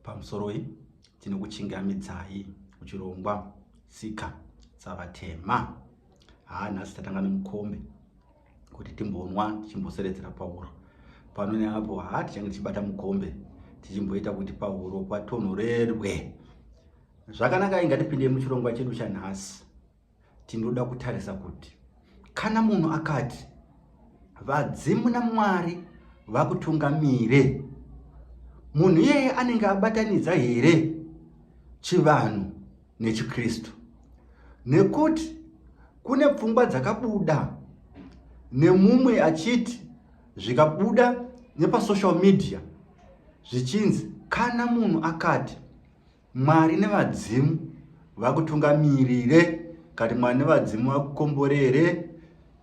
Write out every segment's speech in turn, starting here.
Pamusoroi, tinokuchingamidzai muchirongwa Tsika dzaVatema. Haa, nhasi tatanga nemukombe kuti timbonwa tichimboseredzera pahuro pano neapo. Haa, tichange tichibata mukombe tichimboita kuti pahuro patonhorerwe zvakanaka. Ingatipindei muchirongwa chedu chanhasi. Tinoda kutarisa kuti kana munhu akati vadzimu naMwari vakutungamire, munhu iyeye anenge abatanidza here chivanhu nechiKristu? Nekuti kune pfungwa dzakabuda nemumwe achiti zvikabuda nepasocial media zvichinzi kana munhu akati Mwari nevadzimu vakutungamirire, kati Mwari nevadzimu vakukomborere,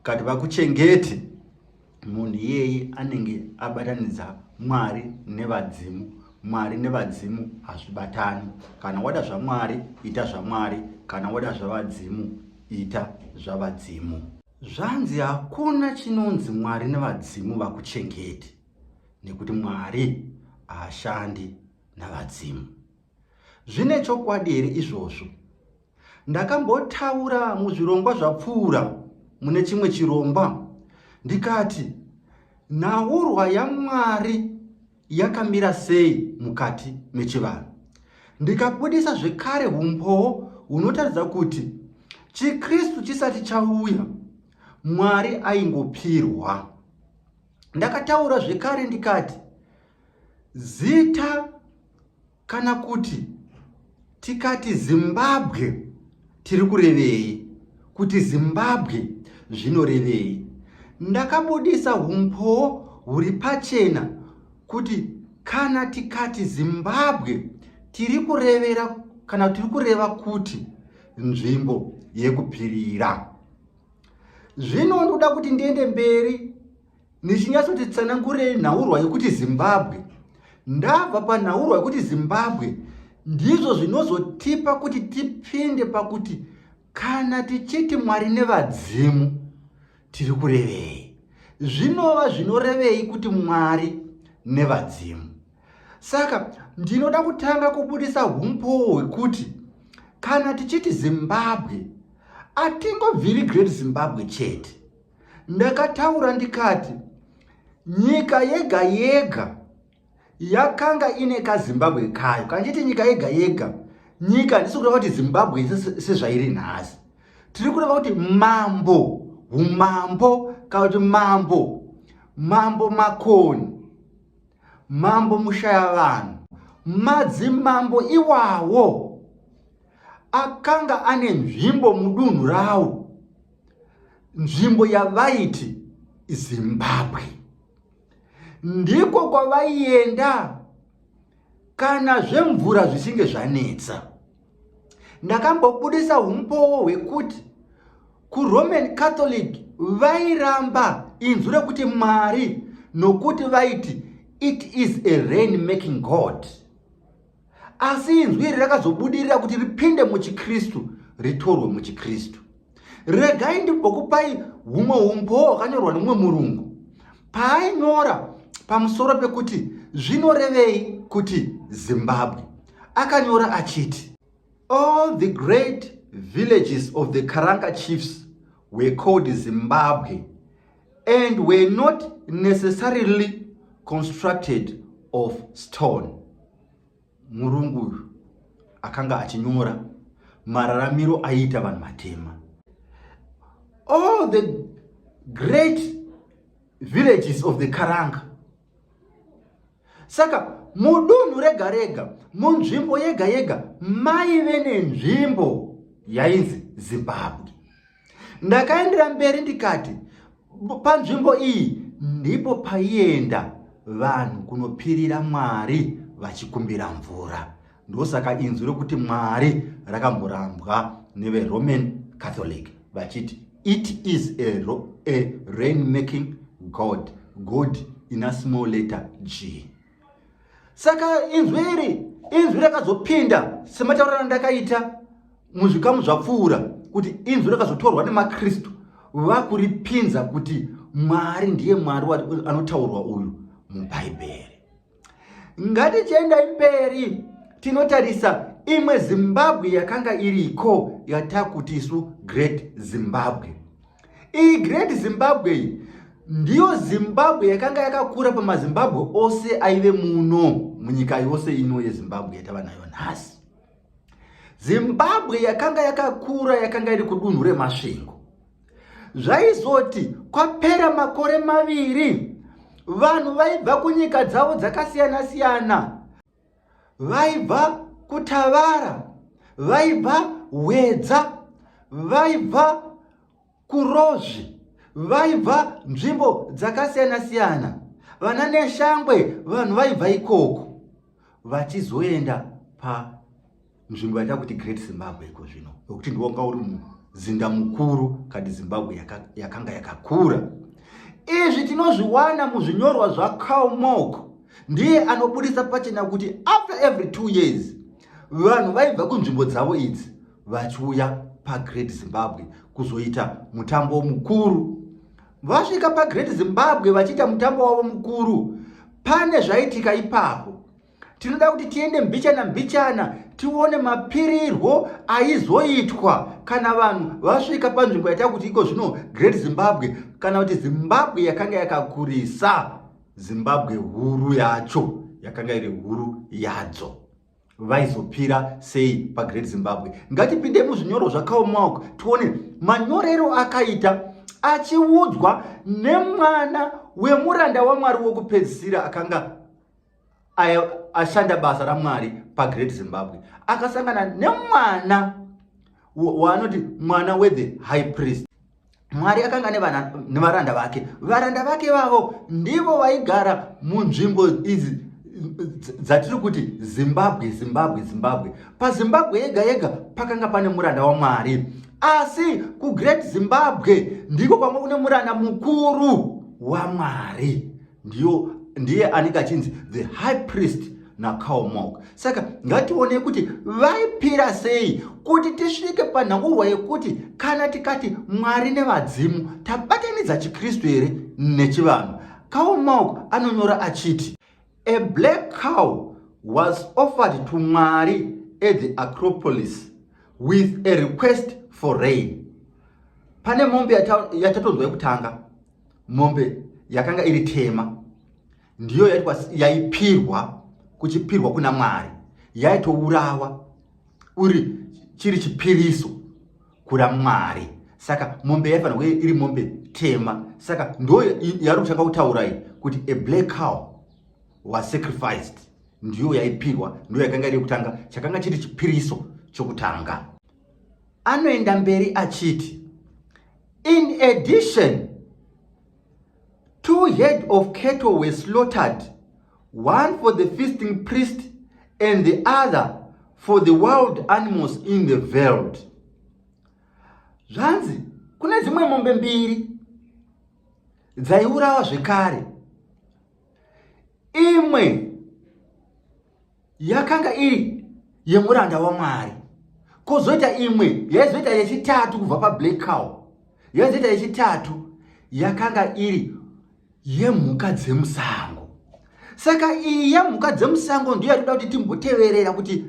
kati vakuchengete, munhu iyeye anenge abatanidza Mwari nevadzimu. Mwari nevadzimu hazvibatani. Kana wada zvaMwari, ita zvaMwari. Kana wada zvavadzimu, ita zvavadzimu. Zvanzi hakuna chinonzi Mwari nevadzimu vakuchengete, nekuti Mwari haashandi navadzimu. Zvine chokwadi here izvozvo? Ndakambotaura muzvirongwa zvapfuura mune chimwe chirongwa ndikati nhaurwa yaMwari yakamira sei mukati mechivanhu. Ndikabudisa zvekare umbowo hunotaridza kuti chiKristu chisati chauya, Mwari aingopirwa. Ndakataura zvekare ndikati zita kana kuti tikati Zimbabwe tiri kurevei, kuti Zimbabwe zvinorevei. Ndakabudisa umbowo huri pachena kuti kana tikati Zimbabwe tiri kurevera kana tiri kureva kuti nzvimbo yekupirira. Zvino ndoda kuti ndiende mberi ndichinyatsoti tsanangurei nhaurwa yekuti Zimbabwe. Ndabva panhaurwa yekuti Zimbabwe, ndizvo zvinozotipa kuti tipinde pakuti kana tichiti Mwari nevadzimu tiri kurevei, zvinova zvinorevei kuti Mwari nevadzimu. Saka ndinoda kutanga kubudisa umbowo hwekuti kana tichiti Zimbabwe hatingobviri Great Zimbabwe chete. Ndakataura ndikati nyika yega yega yakanga ine kaZimbabwe kayo. Kana ndichiti nyika yega yega, nyika handisi kureva kuti Zimbabwe sezvairi nhasi. Tiri kureva kuti mambo, umambo, kana kuti mambo, Mambo Makoni, Mambo Mushayavanhu, madzimambo iwawo akanga ane nzvimbo mudunhu rawo, nzvimbo yavaiti Zimbabwe. Ndiko kwavaienda kana zvemvura zvichinge zvanetsa. Ndakambobudisa umbowo hwekuti kuRoman Catholic vairamba inzwi rekuti Mwari nokuti vaiti it is a rain making God. Asi inzwi iri rakazobudirira kuti ripinde muchiKristu, ritorwe muchiKristu. Regai ndimbokupai humwe umbowo hwakanyorwa nemumwe murungu paainyora pamusoro pekuti zvinorevei kuti Zimbabwe. Akanyora achiti all the great villages of the Karanga chiefs were called Zimbabwe and were not necessarily constructed of stone. Murungu uyu akanga achinyora mararamiro aiita vanhu vatema. All the great villages of the Karanga. Saka mudunhu rega rega, munzvimbo yega yega maive nenzvimbo yainzi Zimbabwe. Ndakaendera mberi ndikati panzvimbo iyi ndipo paienda vanhu kunopirira Mwari vachikumbira mvura. Ndosaka inzwi rokuti Mwari rakamborambwa neveRoman Catholic vachiti it is a rain making God, God in a small letter G. Saka inzwi iri inzwi rakazopinda sematauriro andakaita muzvikamu zvapfuura kuti inzwi rakazotorwa nemaKristu vakuripinza kuti Mwari ndiye Mwari anotaurwa uyu muBhaibheri. Ngatichiendai mberi tinotarisa imwe Zimbabwe yakanga iriko yatakuti isu Great Zimbabwe. Iyi Great Zimbabwe iyi ndiyo Zimbabwe yakanga yakakura pamaZimbabwe ose aive muno munyika yose ino yeZimbabwe yatava nayo nhasi. Zimbabwe yakanga yakakura yakanga iri kudunhu reMasvingo. Zvaizoti kwapera makore maviri vanhu vaibva kunyika dzavo dzakasiyana-siyana vaibva kuTavara, vaibva Hwedza, vaibva kuRozvi, vaibva nzvimbo dzakasiyana-siyana, vana Neshangwe, vanhu vaibva ikoko vachizoenda panzvimbo yata kuti Great Zimbabwe iko zvino, nokuti ndiwo wanga uri muzinda mukuru kati Zimbabwe yakanga yakakura. Izvi tinozviwana muzvinyorwa zvaCarl Mock, ndiye anobudisa pachena kuti after every 2 years vanhu vaibva kunzvimbo dzavo idzi vachiuya paGreat Zimbabwe kuzoita mutambo mukuru. Vasvika paGreat Zimbabwe vachiita mutambo wavo mukuru, pane zvaitika ipapo. Tinoda kuti tiende mbichana mbichana tione mapirirwo aizoitwa kana vanhu vasvika panzvimbo yatakuti iko zvino Great Zimbabwe, kana kuti Zimbabwe yakanga yakakurisa, Zimbabwe huru yacho yakanga iri huru yadzo. Vaizopira sei paGreat Zimbabwe? Ngatipinde muzvinyorwa zvakaomawo tione manyorero akaita achiudzwa nemwana wemuranda waMwari wokupedzisira akanga ashanda basa raMwari paGreat Zimbabwe. Akasangana nemwana waanoti mwana wethe high priest. Mwari akanga nevaranda vake. Varanda vake vavo ndivo vaigara munzvimbo idzi dzatiri kuti Zimbabwe, Zimbabwe, Zimbabwe. PaZimbabwe yega yega pakanga pane muranda waMwari, asi kuGreat Zimbabwe ndiko kwanga kune muranda mukuru waMwari, ndiyo ndiye anenge achinzi the high priest naCarl Mock. Saka ngationei kuti vaipira sei kuti tisvike panhaurwa yekuti kana tikati Mwari nevadzimu tabatanidza chiKristu here nechivanhu. Karl Mock anonyora achiti, A black cow was offered to Mwari at the Acropolis with a request for rain. Pane mombe yatatonzwa yekutanga, mombe yakanga iri tema, ndiyo yaipirwa kuchipirwa kuna Mwari, yaitourawa uri chiri chipiriso kuna Mwari. Saka mombe yaifanira kunge iri mombe tema. Saka ndo yari kutanga kutaura iyi kuti a black cow was sacrificed, ndiyo yaipirwa, ndiyo yakanga iri yekutanga, chakanga chiri chipiriso chokutanga. Anoenda mberi achiti, in addition, 2 head of cattle were slaughtered, one for the feasting priest and the other for the wild animals in the veld. Zvanzi kune dzimwe mombe mbiri dzaiurawa zvekare, imwe yakanga iri yemuranda waMwari, kozoita imwe yaizoita yechitatu kubva pablack cow, yaizoita yechitatu yakanga iri yemhuka dzemusango. Saka iyi yemhuka dzemusango ndiyo yatinoda kuti timboteverera kuti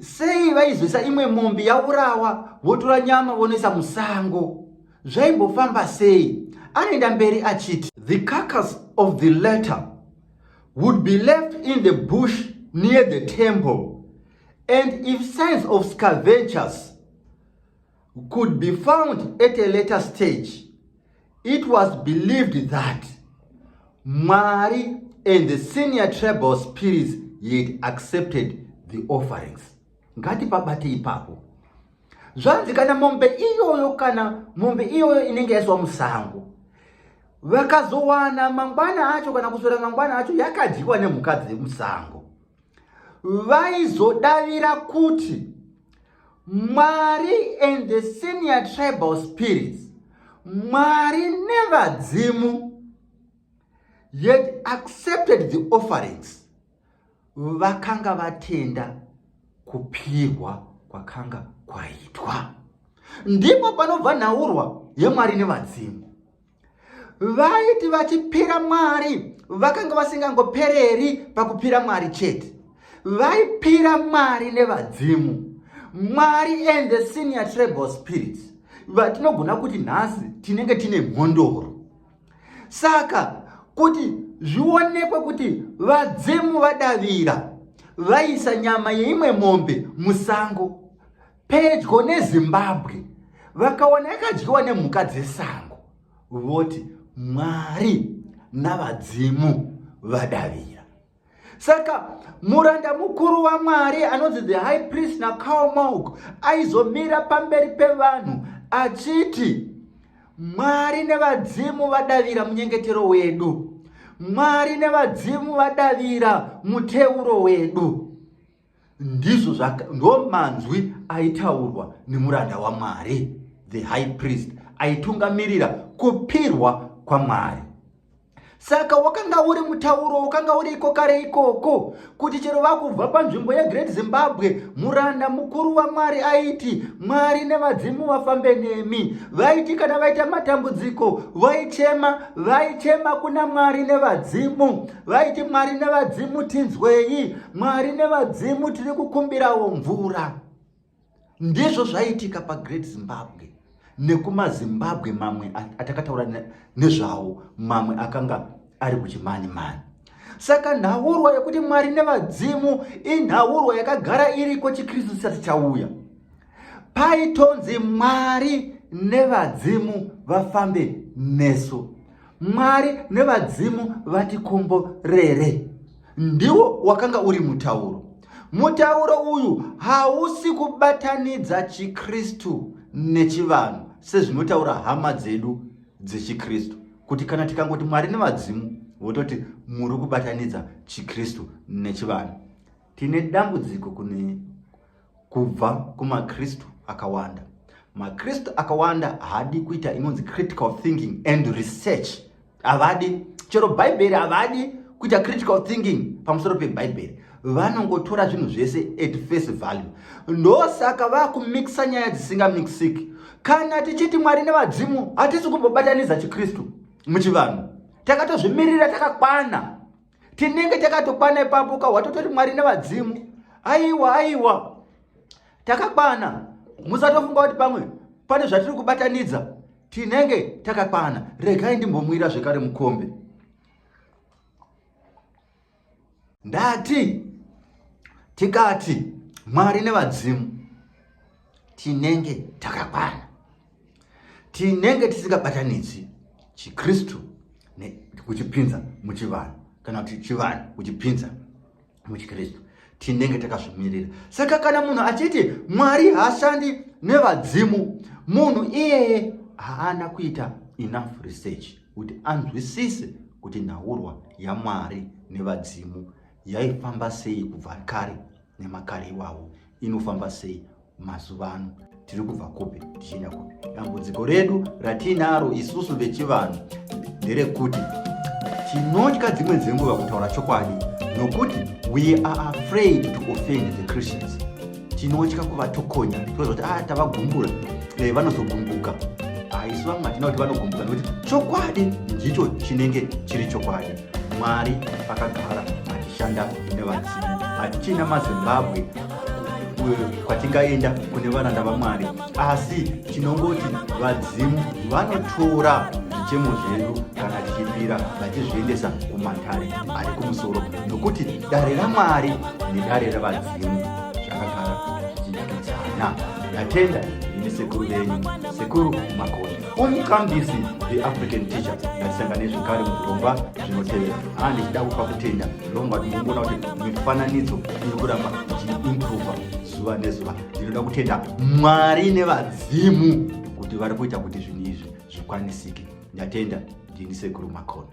sei vaizoisa imwe mombe yaurawa votora nyama vonoisa musango, zvaimbofamba sei? Anoenda mberi achiti, the carcass of the latter would be left in the bush near the temple, and if signs of scavengers could be found at a later stage, it was believed that Mwari and the senior tribal spirits yet accepted the offerings. Ngatipabate ipapo. Zvanzi kana mombe iyoyo, kana mombe iyoyo inenge yaiswa musango, vakazowana mangwana acho kana kuswera mangwana acho yakadyiwa nemhuka dzemusango, vaizodavira kuti Mwari and the senior tribal spirits, Mwari nevadzimu, yet accepted the offerings, vakanga vatenda kupirwa kwakanga kwaitwa. Ndipo panobva nhaurwa yeMwari nevadzimu. Vaiti vachipira Mwari Vakanga vasingangopereri pakupira Mwari chete, vaipira Mwari nevadzimu, Mwari and the senior tribal spirits, vatinogona kuti nhasi tinenge tine mhondoro. Saka kuti zvionekwe kuti vadzimu vadavira, vaisa nyama yeimwe mombe musango pedyo neZimbabwe, vakawana yakadyiwa nemhuka dzesango, voti Mwari navadzimu vadavira. Saka muranda mukuru waMwari anonzi the high priest naCalmog aizomira pamberi pevanhu achiti, Mwari nevadzimu vadavira munyengetero wedu, Mwari nevadzimu vadavira muteuro wedu. Ndizvo ndo manzwi aitaurwa nemuranda waMwari, the high priest, aitungamirira kupirwa kwaMwari. Saka wakanga uri mutauro wakanga uriko kare ikoko, kuti chero vakubva panzvimbo yeGreat Zimbabwe, muranda mukuru waMwari aiti, Mwari nevadzimu vafambe nemi. Vaiti kana vaita matambudziko vaichema, vaichema kuna Mwari nevadzimu. Vaiti, Mwari nevadzimu tinzwei, Mwari nevadzimu tiri kukumbirawo mvura. Ndizvo zvaiitika paGreat Zimbabwe nekumaZimbabwe mamwe atakataura nezvawo, mamwe akanga ari kuchimani mani. Saka nhaurwa yekuti Mwari nevadzimu inhaurwa yakagara iriko chiKristu chisati chauya. Paitonzi Mwari nevadzimu vafambe nesu, Mwari nevadzimu vatikomborere. Ndiwo wakanga uri mutauro. Mutauro uyu hausi kubatanidza chiKristu nechivanhu sezvinotaura hama dzedu dzechiKristu, kuti kana tikangoti Mwari nevadzimu vototi muri kubatanidza chiKristu nechivanhu. Tine dambudziko kune kubva kumaKristu akawanda. MaKristu akawanda haadi kuita inonzi critical thinking and research. Havadi chero Bhaibheri, havadi kuita critical thinking pamusoro peBhaibheri. Vanongotora zvinhu zvese at face value. Ndosaka vakumixa nyaya dzisingamixiki. Kana tichiti Mwari nevadzimu, hatisi kumbobatanidza chiKristu muchivanhu. Takatozvimirira, takakwana, tinenge takatokwana ipapo. Ka watototi Mwari nevadzimu, aiwa, aiwa, takakwana. Musatofunga kuti pamwe pane zvatiri kubatanidza, tinenge takakwana. Regai ndimbomwira zvekare mukombe. Ndati tikati Mwari nevadzimu tinenge takakwana, tinenge tisingabatanidzi chiKristu kuchipinza muchivanhu, kana kuti chivanhu kuchipinza muchiKristu. Tinenge takazvimirira. Saka kana munhu achiti Mwari haashandi nevadzimu, munhu iyeye haana kuita enough research kuti anzwisise kuti nhaurwa yaMwari nevadzimu yaifamba sei kubva kare nemakare iwawo, inofamba sei mazuva ano, tiri kubva kupi tichienda kupi. Dambudziko redu ratiinaro isusu vechivanhu nderekuti tinotya dzimwe dzenguva kutaura chokwadi, nokuti we are afraid to offend the Christians. Tinotya kuvatokonya, toza kuti ah, tavagumbura, vanozogumbuka. Isu vamwe hatina kuti vanogumbuka, nekuti chokwadi ndicho chinenge chiri chokwadi. Mwari akagara achishanda nevadzimu. Hatichina maZimbabwe kwatingaenda kune varanda vaMwari, asi tinongoti vadzimu vanotora zvichemo zvedu kana tichipira, vachizviendesa kumatare ari kumusoro, nokuti dare raMwari nedare ravadzimu zvakagara zvichidyidzana. Ndatenda. Ini sekuru venyu, Sekuru Makoni, umukambisi, the African teacher. Ngatisangane zvekare muzvirongwa zvinotevera. Haa, ndichida kupa kutenda zvirongwa, ndinongoona kuti mifananidzo iri kuramba ichiimprova zuva nezuva. Ndinoda kutenda Mwari nevadzimu kuti vari kuita kuti zvinhu izvi zvikwanisike. Ndatenda. Ndini Sekuru Makoni.